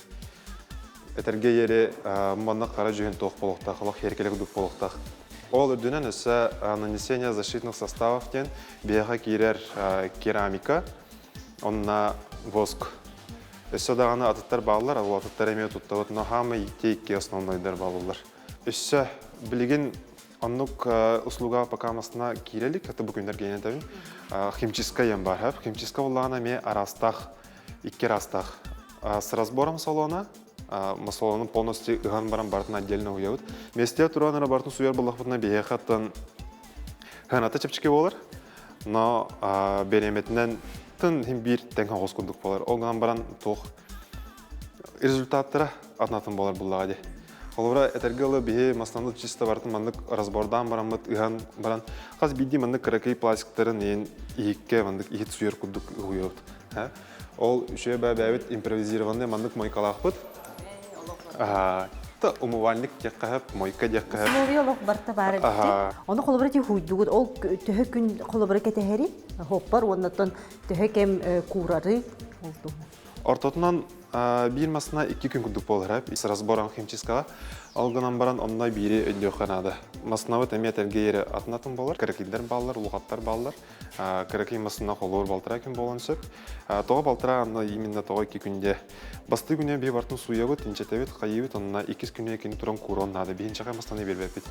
Этэргэ ери манна қара жүһүн туох болуохтаах, олох херкелек дук болуохтаах. Ол үрдүнэн өссө нанесение защитных составов диэн биһиэхэ киирэр керамика, онна воск. Өссө даҕаны атыттар бааллар, ол атыттар эмиэ туттабыт, но хаамай икки основнойдар бааллар. Өссө билигин оннук услуга пока масына киирелик, это бу күннэр генетабин. Химчистка ем бар, химчистка боллаҕына эмиэ араастаах, икки араастаах. С разбором салона, салонун полностью ыһан баран бартын отдельно уйабыт. Месте туран бартын суяр боллахпытына биһиэхаттан хыаната чэпчэки буолар, но береметинен тын хим биир тэҥ хоҕус курдук буолар. Ол гынан баран туох результаттара атын болар буллаҕа дии. Холобура, этэргэ ылы биһи масланы чисто бартын маннык разбордаан бараммыт ыһан баран хас биирдии маннык кыракый пластиктарын иин иһикке маннык иһит суйар курдук уһуйабыт. Ол үчүгэй бэбээбит импровизированный маннык мойкалаахпыт. Та умывальник диэххэ, мойка диэххэ. Условия олох барта баар эбит. Ону холобура ти хуйдугут ол төһө күн холобура кэтэһэри хоппар уоннаттан төһө кэм куурары ол туһунан. Ортотунан биир масына 2 күн курдук буолар с разбором химчисткаҕа. Ол гынан баран онно биири өйдүөххэ наада. Масынабыт эмиэ этэргэ иэри атын-атын буолар. Кыракыйдар бааллар, улахаттар бааллар. Кыракый масына холуур балтараа күн буолан сөп. Тоҕо балтараа анна именно тоҕо 2 күндэ. Бастыы күнэ биһи бартын сууйабыт, инчэтэбит, хайыыбыт, онно иккис күнэ кини туран куурон наада. Биһинчэхэ масланы биэрбэппит.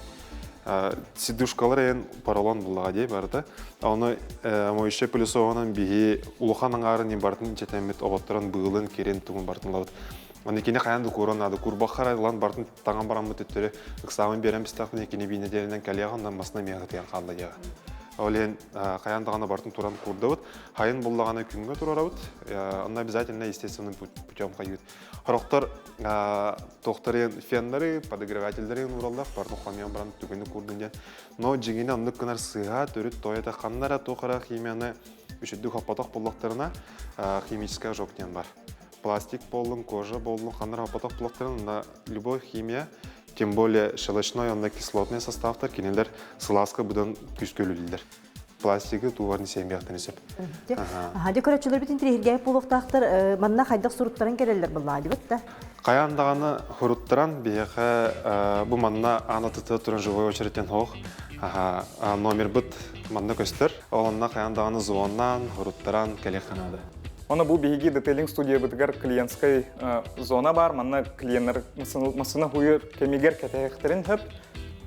Сидушкалар эйэн поролон буллаҕа дии барыта. Оны моющая пылесоҕунан биһи улахан аҥаарын бартын инчэтэммит оҕотторон быылын, кирин, тугун бартын лабыт. Оны кини хайан да куурон наада. Курбаххара ылан бартын таҥан бараммыт өттөрү ыксаамын биэрэн бистахпын кини биинэ диэнинэн кэлиэҕин онон масына миэхэ тыйан хаалла диэҕэ. Ол иһин хайан даҕаны бартын туран куурдабыт. Хайын буллаҕына күҥҥэ турарабыт. Онно обязательно естественным путем хайыыт. Хорохтор туохтарын феннары, подогревательдары уураллар, барын хомуйан баран түгэни куурдун диэн. Но дьиҥинэ оннук гынар сыыһа, төрүт тойота ханнара туох химияны үчүддүк хоппотох буллахтарына химическая ожог диэн бар. Пластик боллун, кожа боллун, ханнара хоппотох буллахтарына на любой химия, тем более щелочной, онно кислотный составтар, кинилер сылааска быдан күүскөлүллэр. Пластигы туорны семьяхтан сөп. Аха, дэ көрөччүлөр бүтүн тирихиргээ буолуохтаахтар, манна хайдах суруттаран келеллер буллаа дибит да. Каян даҕаны хуруттаран биһиэхэ бу манна аана тыта туран живой очередтен хоох номербыт манна көстөр. Ол онно каян даҕаны звоннаан, хуруттаран кэлиэх канада. Оны бу биһиги детейлинг студиябытыгар клиентскай зона бар, манна клиенттер массына хуйыр кемигер кэтэхтерин хөп,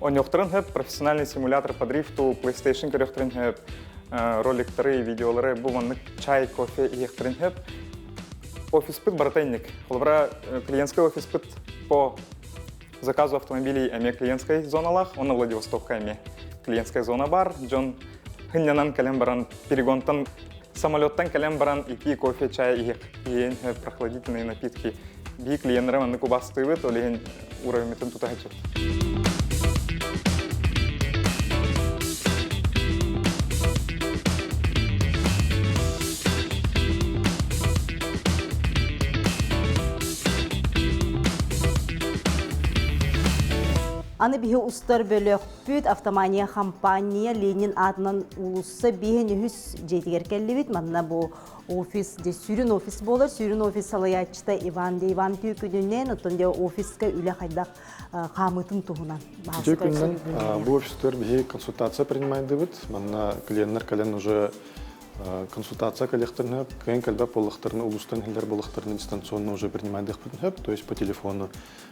оньохторун хөп профессиональный симулятор по дрифту, PlayStation көрөхтерин хөп, роликтары, видеолары, бу маннык чай, кофе иехтерин хөп. Офиспыт баратайник. Холобра клиентский офиспыт по заказу автомобилей эме клиентской зоналах, он Владивостокка эме клиентская зона бар, Джон хыннянан кэлэн баран перегонтан самолеттан кэлэн баран ити кофе, чай иен прохладительные напитки. Би клиенттер маннык убастыыбыт, ол иһин уровеньтын тута хачып. Аны биһи устар бөлөхпүт автомания компания Ленин атынан улусса биһин үһүс жетигер келлибит. Манна бу офис де сүрүн офис болар. Сүрүн офис салаячыта Иван де Иван түйкүнүнен, оттон де офиска үлэ хайдах камытын туһунан. Түйкүнүнэн бу офистер биһи консультация принимайдыбыт. Манна клиенттер кэлэн уже консультация коллекторны, кэлэн кэлбэп боллахтарны, улустан хиллер боллахтарны дистанционно уже принимайдыхпытын, то есть по телефону.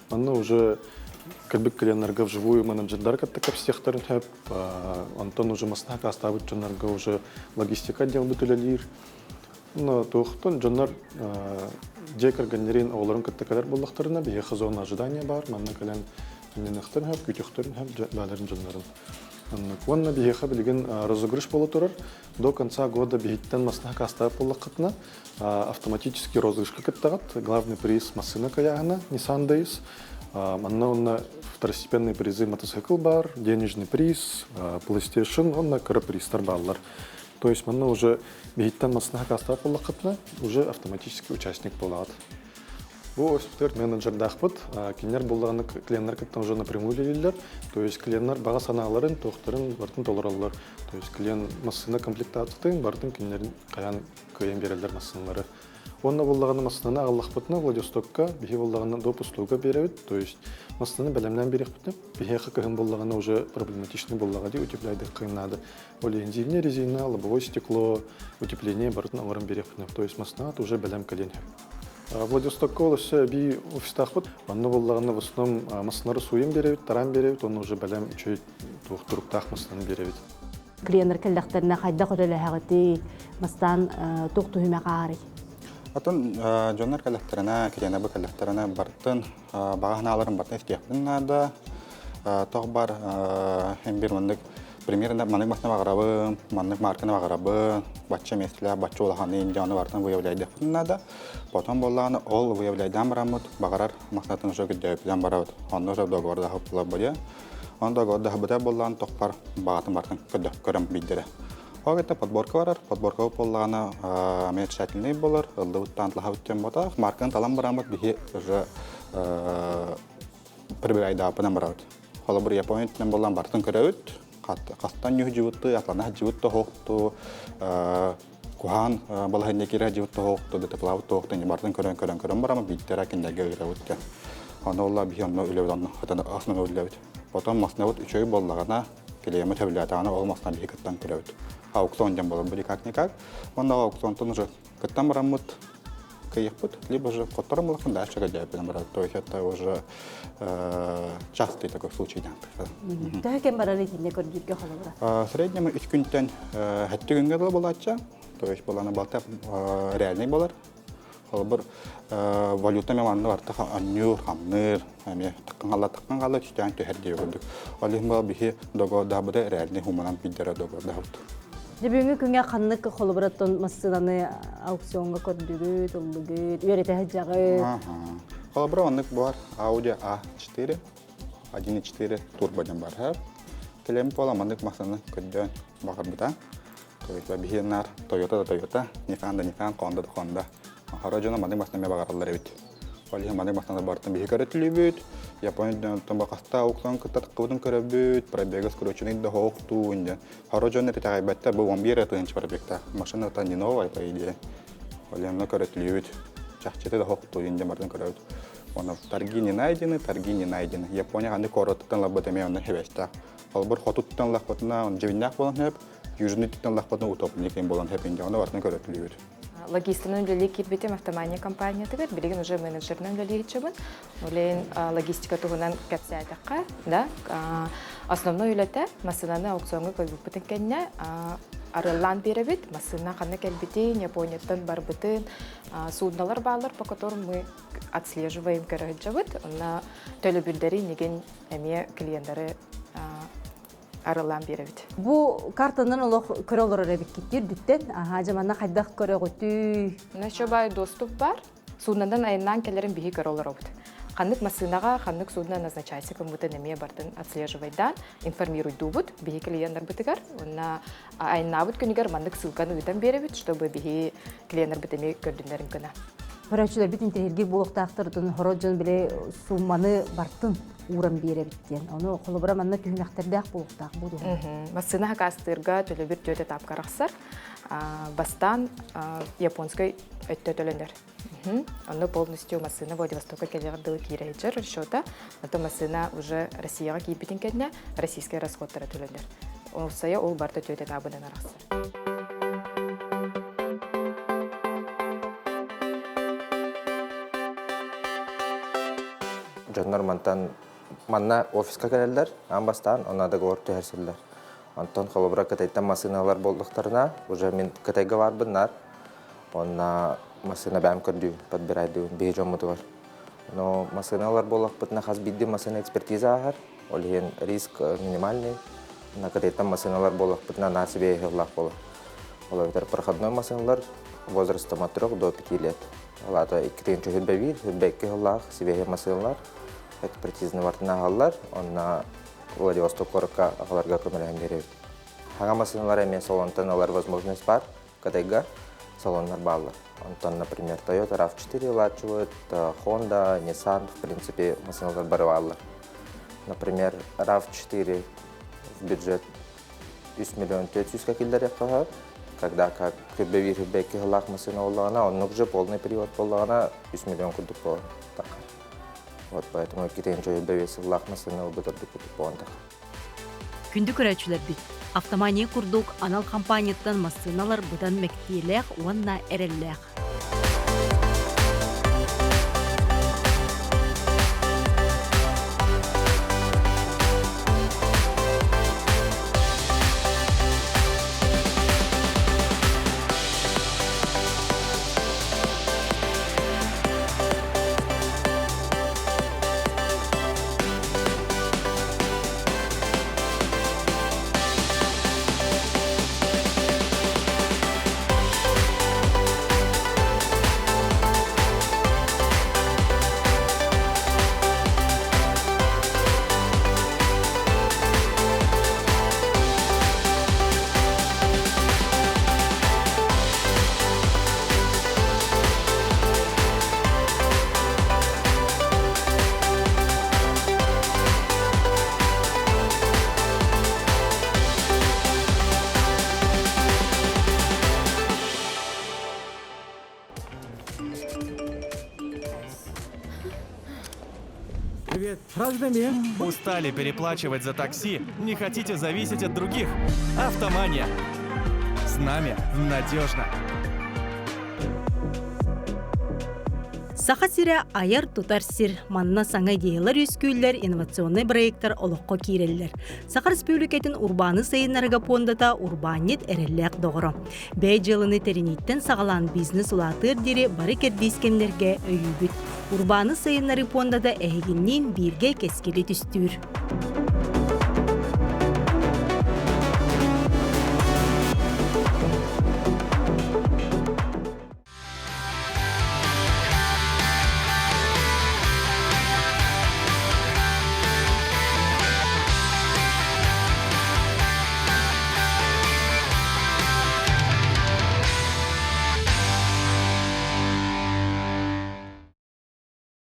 Манна уже Кэлбит клиеннарга вживую менеджердары кытта кэпсиэхтэрин сөп. Онтон уже массыына сакаастаабыт дьоннорго уже логистика отделбыт үлэлиир. Но туохтан дьоннор дьиэ кэргэннэрин оҕолорун кытта кэлэр буоллахтарына биһиэхэ зона ожидания баар. Манна кэлэн иннинэхтэрин сөп, күүтүөхтэрин сөп бэйэлэрин дьоннорун. Уонна биһиэхэ билигин розыгрыш буола турар. До конца года биһиттэн массыына сакаастаабыт буоллаххытына автоматически розыгрышка кыттаҕыт. Главный приз массыына кыйааһына Nissan Days. Манна уонна второстепенные призы мотоцикл бар, денежный приз, PlayStation, уонна кыра призтар бааллар. То есть манна уже биһиттэн массыына сакаастаабыт буоллаххытына уже автоматически участник буолаҕыт. Бу офистар менеджердаахпыт. Кинилэр буллаҕына клиеннар кытта уже напрямую үлэлииллэр. То есть клиеннар баҕа санааларын, туохтарын барытын толороллор. То есть клиент массыына комплектациятын барытын кинилэр хайаан кыайан биэрэллэр массыыналары. Уонна буллаҕына массыынаны аҕаллахпытына Владивостокка биһи буллаҕына доп услуга биэрэбит. То есть массыынаны бэлэмнээн биэриэхпитин биһиэхэ кыһын буллаҕына уже проблематичный буллаҕа дии утепляйдык наада. Ол иһин зимняя резина, лобовое стекло, утепление барытын оҥорон биэриэхпитин. То есть массыынаҕа уже бэлэм кэлиэн сөп. Владивостокка ол өссө эбии офистаахпыт. Онно буллаҕына в основном массыыналары сууйан биэрэбит, тараан биэрэбит, уонна уже бэлэм үчүгэй туох туруктаах массыынаны биэрэбит. Клиеннэр кэллэхтэринэ хайдах үлэлэһэҕитий? Бастаан туох түһүмэх аарый? Атын дьоннор кэллэхтэринэ, клиеннэр бу кэллэхтэринэ бартын баҕа санааларын бартын истиэхпин наада. Тоҕ бар эн бир маннык примерно маннык масна баҕарабын, маннык марканы баҕарабын, бачча миэстэлээх, бачча улаханы дьону бартын выявляйдыахпын наада. Потом буоллаҕына ол выявляйдаан бараммыт баҕарар маснатын уже көрдөбүтүнэн барабыт. Онно уже договордаһыппыла бодьа. Онно договордаһыбыта буоллаҕына тохпар баҕатын бартын көрөн билдэрэ. Ол это подборка барар. Подборка буоллаҕына мен тщательный болар, ыллыбыттан тлаһабыт диэн ботах. Марканы талан бараммыт биһи уже прибирайдаапынан барабыт. Холобур Япония боллан бартын көрөбүт. Хастан ньүһү атлана жыбыт тоһоқту, куһаан балаһынньа киирэ жыбыт тоһоқту, дытыплаабыт тоһоқту бартын көрөн көрөн көрөн барама биттера кинилэргэ ыырабыт диэн. Ону олла биһи онно үлэбит онно основной үлэбит. Потом маснабыт үчүгэй буоллаҕына, клиеммит сөбүлээтэҕинэ ол масна биһи кыттан көрөбүт. Аукцион диэн буолар бу как-никак. Онно аукционтан уже кыттан бараммыт кыйыппыт, либо же хотторон булахпын дальше кадяппын барат. То есть это уже частый такой случай. Төһө кэм барар итинне көрдүүргэ холобура? В среднем үс күнтэн хэтти күнгэ дылы болаачча. То есть болана балта реальный болар. Холобур валюта мен манны барта аннюр, хамныр, эми таккан хала таккан хала түстән түһэр диye көрдүк. Ол иһин бу биһи догодаабыта реальный хуманан биддера догодаабыт. Бүгүҥҥү күҥҥэ ханнык холобураттан массыынаны аукциоҥҥа көрдүгүт, ыллыгыт, үөрэтэ сылдьаҕыт? Холобура оннук бар Audi A4, 1.4 турбо диэн бар. Кэлэн буола маннык массыынаны көрдөөн баҕарбыта. То есть биһиэннэр Toyota да Toyota, Nissan да Nissan, Honda да Honda. Хара дьоно маннык массыына баҕараллар эбит. Ол иһин маннык массыына бартын биһи көрөтүлүбүт. Япония бакаста аукцион кытта тыккыбытын көрөбүт, пробега скрученный да хоохтуун диэн. Хара дьон итэҕэйбэттэр, бу 11 тыһыынча пробегта. Машина это не новая, по идее. Ол иһин көрөтүлүбүт. Чахчыты да хоохтуун диэн бартын көрөбүт. Оны торги не найдены, торги не найдены. Япония ханды короттан лабыт эмиэ онно хэбэстэх. Холбор хотуттан лахпытына он жибиннээх буолан хэп, южный түттэн лахпытына утопник буолан хэп инде оны бартын көрөтүлүбүт. Логистынан үлэлии киирбитим Автомания компаниятыгар, билигин уже менеджеринэн үлэлиирчэбин. Үлэйин логистика туһунан кэпсээтэххэ, да, основной үлэтэ массыынаны аукциоҥҥа көрбүппүтүн кэннэ арыаллаан биэрэбит. Массыына ханна кэлбитин, Японияттан барбытын, суднолар бааллар, по которым мы отслеживаем көрө сылдьабыт. Онно төлөбүрдэри нигин эмиэ клиенттары арылаан биэрэбит. Бу картанан олох көрө олорор эбиккиттир бүттен. Аха, жаманна хайдах көрөҕүтүй? Еще бай доступ бар. Суднадан айаннаан кэлэрин биһи көрө олоробут. Ханнык массыынаҕа, ханнык судна назначайся кыммытын эмиэ бартын отслеживайдаан, информируйдуубут биһи клиеннарбытыгар. Онна айаннаабыт күнүгэр маннык ссылканы ыытан биэрэбит, чтобы биһи клиеннарбыт эмиэ көрдүннэрин гына. Көрөөччүлэрбит интэриэһиргиир буолуохтаахтар хоро дьон биле сумманы бартын ууран биэрэбит диэн. Ону холобура манна түһүмэхтэрдээх буолуохтаах бу Массыына хакаастыырга төлөбүр түөтэ тапка арахсар. Бастаан японскай өттө төлөнөр. Онно полностью массыына Владивостокка кэлиэҕэр дылы киирэ сылдьар расчета. Ото массыына уже Россияҕа киирбитин кэннэ российскай расходтара төлөнөр. Ол сайа ол барта түөтэ табынан арахсар. Дьоннор мантан Манна офиска кэлэллэр, аан бастаан, онно договор түһэрсэллэр. Онтон холобура Кытайтан массыыналар буоллахтарына, уже мин Кытайга баарбын наар. Онно массыына бэйэм көрдүүбүн, подбирайдыыбын биһи дьоммутугар. Но массыыналар буоллахпытына хас биирдии массыына экспертиза ааһар, ол иһин риск минимальный. На Кытайтан массыыналар буоллахпытына наар сибиэһи буолар. Ол эбэтэр проходной массыыналар возрастом от 3 до 5 лет. Ол аата 2 121, 22 сыллаах сибиэһи массыыналар экспертизаны бартын ааһаллар. Онно Владивосток куоракка аҕаларга көмөлөһөн биэрэбит. Саҥа массыыналар эмиэ салонтан ылар возможность баар. Кытайга салоннар бааллар. Онтон, например, Toyota RAV4 ылааччыбыт, Honda, Nissan, в принципе, массыыналар бары бааллар. Например, RAV4 в бюджет 3 миллион 400 киллэриэххэ сөп. Когда как күрбэ биир күрбэ икки сыллаах массыына буоллаҕына, оннук же полный привод буоллаҕына 3 миллион курдук буолар. Вот поэтому 2 сыллаах массыына ылбыт ордук курдук буолан Күндү көрөөччүлэрбит, Автомания курдук анал компанияттан массыыналар быдан мэктиэлээх уонна эрэллээх. Устали переплачивать за такси? Не хотите зависеть от других? Автомания. С нами надежно. Саха сирэ айар тутар сир. Манна саҥа идеялар үөскүүллэр, инновационнай проекттар олоххо киирэллэр. Саха Республикатын урбааны сайыннарыга пуондата урбаанньыт эрэллээх доҕоро. Бэйэ дьыаланы тэринииттэн саҕалаан бизнес улаатыар диэри бары кэрдиис кэмнэргэ өйүүбүт. Урбааны сайыннарыы пуондата эһигинниин бииргэ кэскили түстүүр.